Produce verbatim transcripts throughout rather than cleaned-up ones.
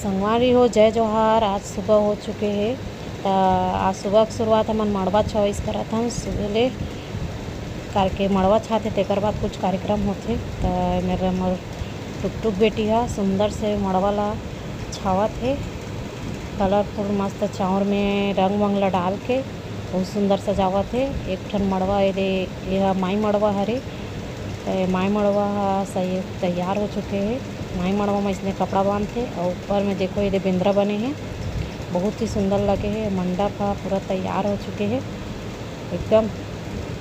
संगवारी हो, जय जोहार। आज सुबह हो चुके हे, त आज सुबह के शुरुआत हमन मड़वा छवाइस करत हन। सुबह ले करके मड़वा छाते, तेकर बाद कुछ कार्यक्रम होथे। त मेरा मोर टुकटुक बेटी ह सुंदर से मड़वा ला छावत हे, कलरफुल मस्त चाउर में रंग वंग ला डाल के बहुत सुंदर सजावत हे। एक ठन मड़वा एदे, एहा माई मड़वा हरे। ए, माई मड़वा ह सही तैयार हो चुके हे। माई मड़वा में इसने कपड़ा बांधथे अउ ऊपर में देखो, एदे बेंदरा बने हे, बहुत ही सुंदर लगे हे। मंडप ह पूरा तैयार हो चुके हे एकदम।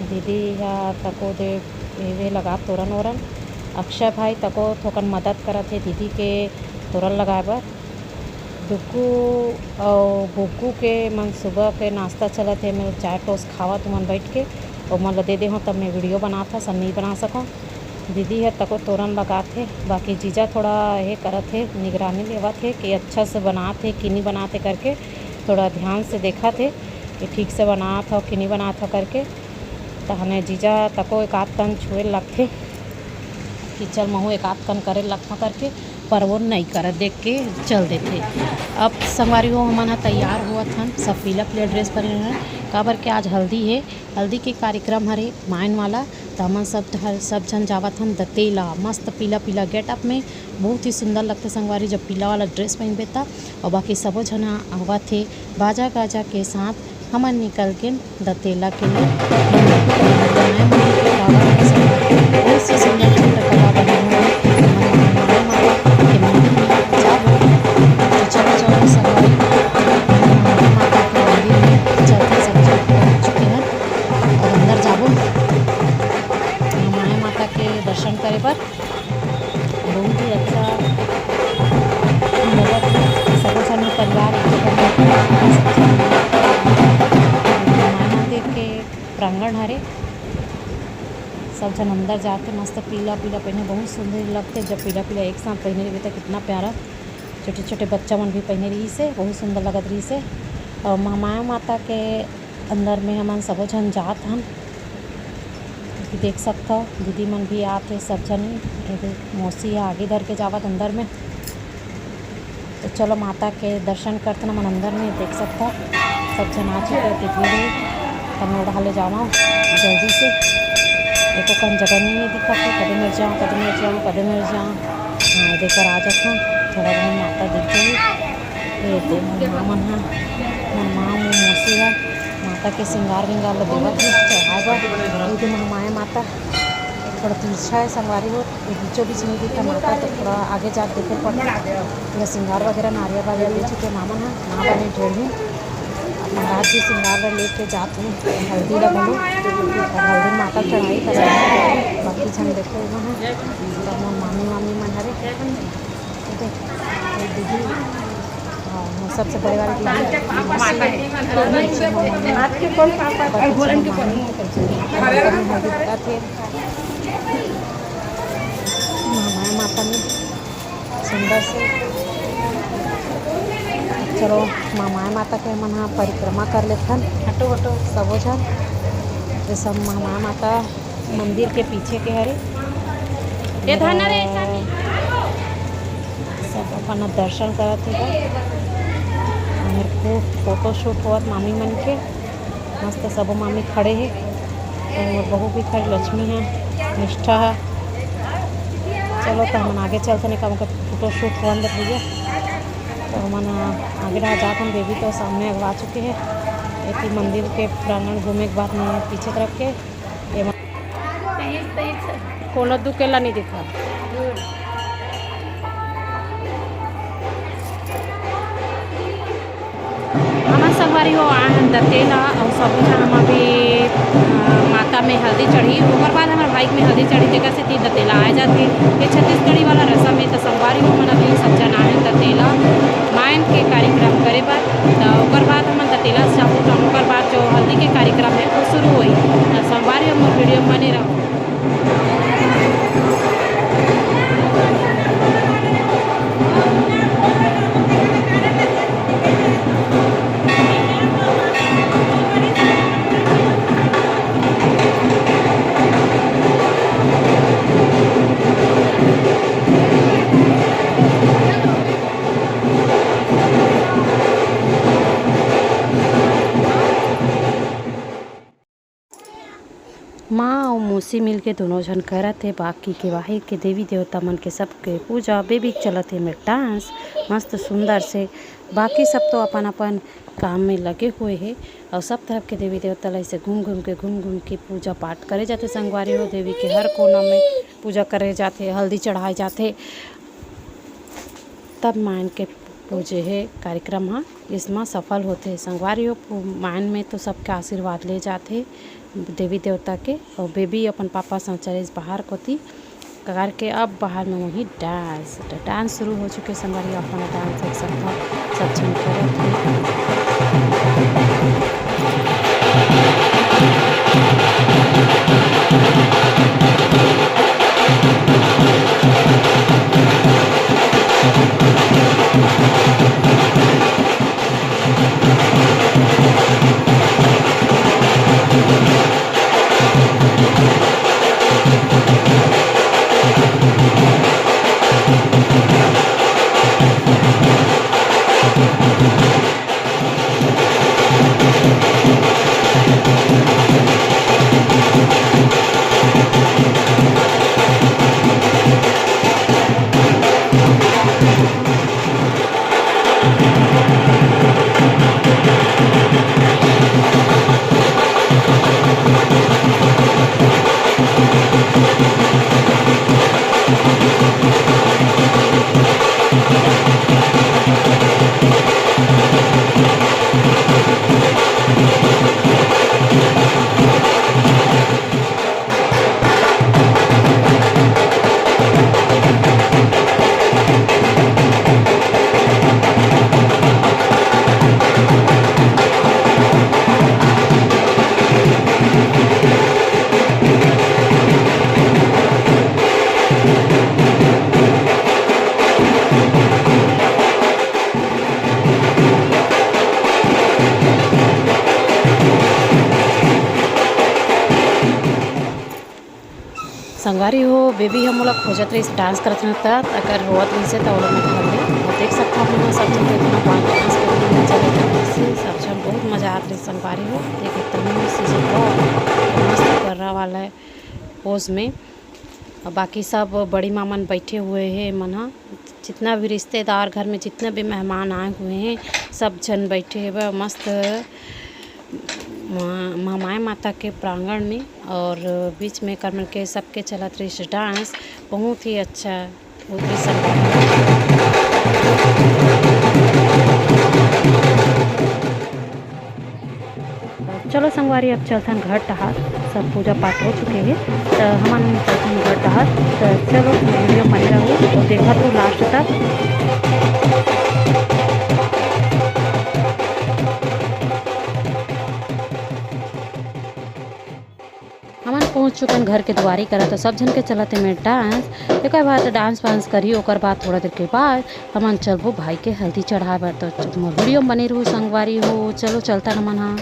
दीदी ह तको दे एवे लगा तोरन ओरन। अक्षय भाई तको थोकन मदद करत हे दीदी के तोरन लगाए बर। डुगू अउ बुग्गू के मन सुबह के नाश्ता चलत हे, मैं चाय टोस्ट खावत उमन बैठ के, ओमन ल दे दे हूँ, तब मैं वीडियो बनात हूँ, सब नहीं बना सकूँ। दीदी ह तको तोरन लगात हे, बाकी जीजा थोड़ा ये करत हे, निगरानी लेवत हे कि अच्छा से बनात हे कि नहीं बनात हे करके, थोड़ा ध्यान से देखत हे कि ठीक से बनात हो कि नहीं बनात हो करके। तहने जीजा तको एक आध कन छुए लगथे कि चल महू एक आध कन करे लगथों करके, पर वो नहीं करत, देख के चल देथे। अब संगवारी हो, हमन ह तैयार होवत हन, सब पीला पीला ड्रेस पहने हन, काबर के आज हल्दी हे, हल्दी के कार्यक्रम हरे मायन वाला। त हमन सब, सब झन जावत हन दतेला, मस्त पीला पीला गेटअप में, बहुत ही सुंदर लगथे संगवारी, जब पीला वाला ड्रेस पहनबे त। और बाकी सबो झन आवत हे बाजा गाजा के साथ। हमन निकल के दतेला के लिए। बहुत से सुंदर छोटा कबा बना हुआ है। हमन माई माता के मंदिर में जाबो। तो चलो, चलो संगवारी, माई माता के मंदिर में चलते, सब जन पहुंच चुके हैं। अब अंदर जाबो माई माता के दर्शन करे बर। बहुत ही अच्छा लगत हे। सबो झन परिवार एक जगह मिलके माई मंदिर के प्रांगण हरे। सब झन अंदर जाके मस्त पीला पीला पहने, बहुत सुंदर लगथे। जब पीला पीला एक साथ पहने रहिबे त कितना प्यारा, छोटे छोटे बच्चा मन भी पहने रहिस हे, बहुत सुंदर लगत रहिस हे। और महामाया माता के अंदर में हमन सबो झन जात हन। कि देख सकथव, दीदी मन भी आत हे, सब झन। एदे मौसी ह आगे धर के जावत अंदर में। तो चलो, माता के दर्शन करथन हमन अंदर में। देख सकथव, सब झन आ चुके हे, भीड़ हे। तब मैं ओढ़ा ले जावं जल्दी से। एको कन जगह नहीं हे दिखत हे, कदे मेर जावं, कदे मेर जावं, कदे मेर जावं। हाँ, देकर आ जाथन, थोड़ा बहुत माता दिख जाही। ये दे, मोर माँ मन ह, मोर माँ, मोर मौसी ह माता के श्रृंगार विंगार ल देवत हे चढ़ाए बर। ये दे, महामाया माता थोड़ा तिरछा है संगवारी हो, ये बीचों बीच नहीं दिखा माता, तो थोड़ा आगे जाके देखे पड़ता। थोड़ा श्रृंगार वगैरह नारियल वारियल ले चुके माँ मन ह, माँ बने ढेर दिन। अब महाराज जी श्रृंगार ल लेके जात हे हल्दी ल घलो, और हल्दी माता चढ़ाई कर बाकी झन देखो मन ह, सब मोर मामी वामी मन हरे। ठीक है, ये दीदी, हाँ, सबसे बड़े वाली दीदी, आपके कौन पापा और बोलन के पढ़ो? हल्दी पकड़त हे। महामाया माता में सुंदर से, चलो, महामाया माता के मन ह परिक्रमा कर लेथन। हटो, हटो। सबो झन, ये सब महामाया माता मंदिर के पीछे के हरे। ये धाना रे, सब अपन दर्शन करत हे। मेरे को फोटो शूट होवत मामी मन के, मस्त सबो मामी खड़े हे। और मोर बहू भी खड़ी, लक्ष्मी ह, निष्ठा ह। चलो, तो हमन आगे चलथन, का फोटो शूट होवन दे भैया। तो हमन आगे रहा जात हन, बेबी तो सामने अगवा चुके हे। एती मंदिर के प्रांगण घूमे के बाद में पीछे तरफ के कोनो दुकेला नहीं दिखा। हमन संगवारी हो आए हन दतेला, अउ सबो झन हम अभी, अ, माता में हल्दी चढ़ी, ओकर बाद हमर बाइक में हल्दी चढ़ी, तेकर सेती दतेला आए जाथे। ये छत्तीसगढ़ी वाला रसम हे। त संगवारी हो, हमन अभी सब झन आए हन दतेला मायन के कार्यक्रम करे बर। त ओकर बाद हमन दतेला से जाबो, त ओकर बाद जो हल्दी के कार्यक्रम हे, वो शुरू होही। त संगवारी हो, मोर वीडियो में बने रहो। से मिलके दोनों झन करत हे, बाकी के बाहिर के देवी देवता मन के सबके पूजा। बेबी चलत हे में डांस मस्त सुंदर से। बाकी सब तो अपन अपन काम में लगे हुए हे और सब तरफ के देवी देवता ला ऐसे घूम घूम के, घूम घूम के पूजा पाठ करे जाथे संगवारी हो। देवी के हर कोना में पूजा करे जाथे, हल्दी चढ़ाए जाथे। तब मायन के पूजे हे कार्यक्रम ह इसमा सफल होथे। संगवारी हो, पू-, मायन में तो सबके आशीर्वाद ले जाथे देवी देवता के, और बेबी अपन पापा संग चलिस बाहर कोती करके। अब बाहर में वही डांस, डांस शुरू हो चुके संगवारी। अपन डांस देख सकता, सब झन करत हे। संगवारी हो, बेबी ह मोला खोजत रहिस, डांस करत रहिस, त अगर रोवत रहिस हे, त ओला मैं धर ले। अउ देख सकथव, आप मन ह सब झन तो इतना बार डांस करत रहिस, सब झन बहुत मजा आत रहिस संगवारी हो। देख, एकदम सीजन मस्त पर्रा वाला पोज में। अउ बाकी सब बड़ी माँ मन बैठे हुए हे, मन ह जितना भी रिश्तेदार घर में जितना भी मेहमान आए हुए हैं, सब झन बैठे हे, मस्त मा-, महामाया माता के प्रांगण में। और बीच में कर मन के सबके चलत रहिस डांस, बहुत ही अच्छा, बहुत ही सुंदर। चलो संगवारी, अब चलथन घर डहार, सब पूजा पाठ हो चुके हे, त हमन चलथन घर डहार। त चलो वीडियो बने रहो, तो देखा तो लास्ट तक। हमन पहुंच चुकन घर के दुआरी करा, तो सब झन के चलत हे में डांस। एकर बाद डांस वांस करी, ओकर बाद थोड़ा देर के बाद हमन चलबो भाई के हल्दी चढ़ाए बर। तो वीडियो में बने रहू संगवारी हो। चलो चलता हमन हा।